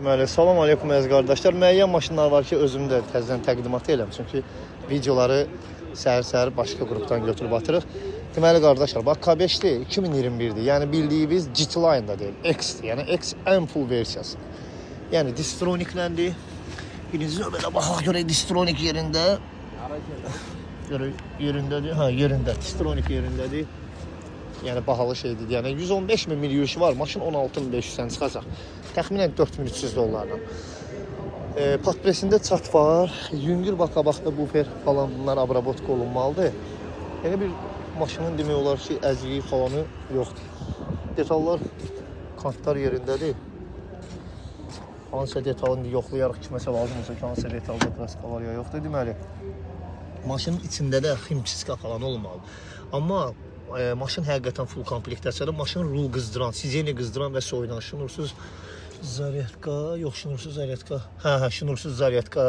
Deməli, salam aleykum əziz qardaşlar. Müəyyən maşınlar var ki, özüm də təzədən təqdimatı eləm. Çünki videoları səhər-səhər başqa qrupdan götürüb atırıq. Deməli qardaşlar, bax K5-dir, 2021-dir. Yəni bildiyimiz GT Line-da deyil, X-dir. Yəni X ən full versiyası. Yəni Distronic-ləndir. Birinci növbədə baxaq görək Distronic yerində. Görək yerindədir. Hə, yerində. Distronic yerindədir. Yəni bahalı şeydir. Yəni 115 min mil yürüyüşü var. Maşın 16.500-dən çıxacaq. Təxminən 4300 dollardan. Patpresində çat var. Yüngül bax qabaqda bufer falan bunlar abrabotka olunmalıdır. Yəni bir maşının demək olar ki, əziyi falanı yoxdur. Detallar, kantlar yerindədir. Hansısa detalını indi yoxlayarıq kiməsə lazım olsa ki, hansısa detalda kraska var ya yoxdur. Deməli, maşının içində də ximçiska falan olmalıdır. Amma maşın həqiqətən full komplektasiyadır. Maşın rul qızdıran, sizeni qızdıran və soyudan şnursuz zaryadka, yox şnursuz zaryadka. Hə, şnursuz zaryadka,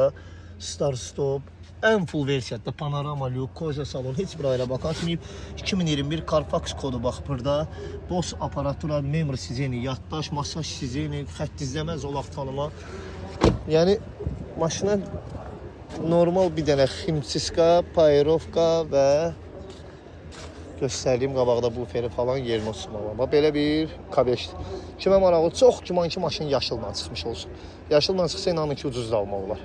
start stop, ən full versiyada panorama lük, koza salon, heç bir ayrı bax açmayıb. 2021 Carfax kodu bax burada. Bose aparatura, memory sizeni, yaddaş, masaj sizeni, xətt izləmə, zolaq tanıma. Yəni maşına normal bir dənə ximçiska, payrovka və göstərdiyim qabaqda buferi falan yerinə oturmalı. Bax belə bir K5-dir. Kimə maraqlı? Çox güman ki, maşın yaşılla çıxmış olsun. Yaşılla çıxsa inanın ki, ucuz da almaq olar.